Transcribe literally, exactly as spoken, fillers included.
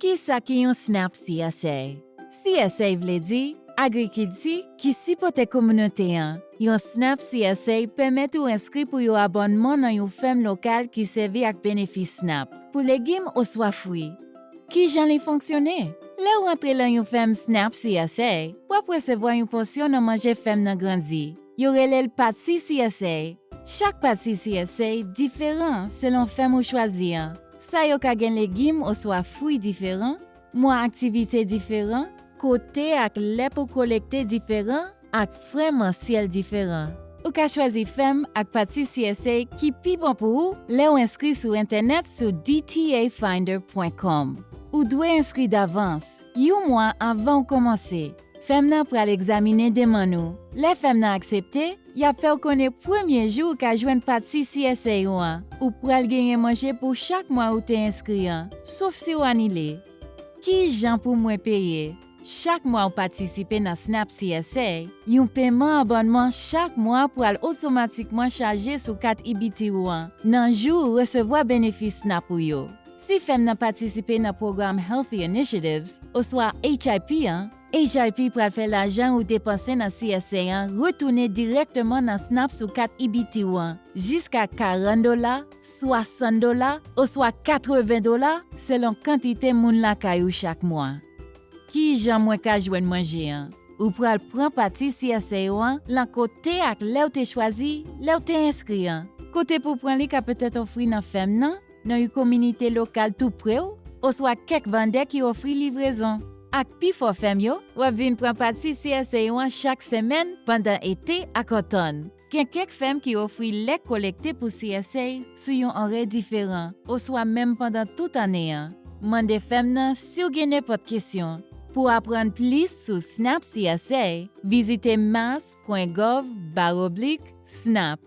Kisa ki yon SNAP C S A? C S A vle di Agrikilti ki Sipòte Kominote an. Yon SNAP C S A pèmèt ou enskri pou yon abònman nan yon fèm lokal ki sèvi ak benefis SNAP pou legim oswa fwi. Kijan li fonksyone? Lè w antre nan yon fèm SNAP C S A, w ap resevwa yon pòsyon nan manje fèm nan grandi. Yo rele l pati C S A. Chak pati C S A diferan selon fèm ou chwazi an. Sa yo ka gen legim oswa fwi diferan, mwa aktivite diferan, kote ak lè pou kolekte diferan, ak frè mansyèl diferan. Ou ka chwazi fèm ak pati C S A ki pi bon pou ou lè w enskri sou entènèt sou D T A finder point com. Ou dwe enskri davans, yon mwa anvan w kòmanse. Fèm nan pral egzamine demann ou. Lè fèm nan aksepte, y ap fè w konnen premye jou ou ka jwenn pati C S A ou an. Ou pral genyen manje pou chak mwa ou te enskri an, sof si w anile. Kijan pou mwen peye? Chak mwa w patisipe nan SNAP C S A, yon peman abònman chak mwa pral otomatikman chaje sou kat E B T ou an nan jou ou resevwa benefis SNAP ou yo. Si fèm nan patisipe nan pwogram Healthy Initiatives, oswa H I P an, H I P pral fè lajan ou depanse nan C S A an retounen dirèkteman nan SNAP sou kat E B T ou an, jiska karant dola, swasant dola, oswa katreven dola, selon kantite moun lakay ou chak mwa. Kijan mwen ka jwenn manje an? Ou pral pran pati C S A ou an lan kote ak lè w te chwazi lè w te enskri an. Kote pou w pran li ka petèt ofri nan fèm nan, nan yon komite lokal tou pre w, oswa kèk vandè ki ofri livrezon. Ak pifò fèm yo, w ap vin pran pati C S A ou an chak semèn pandan ete ak otòn. Gen kèk fèm ki ofri lè kolekte pou C S A sou yon orè diferan, oswa menm pandan tout ane an. Mande fèm nan si w gen nenpòt kesyon. Pou w aprann plis sou SNAP C S A, vizite mass point gov barra oblique snap.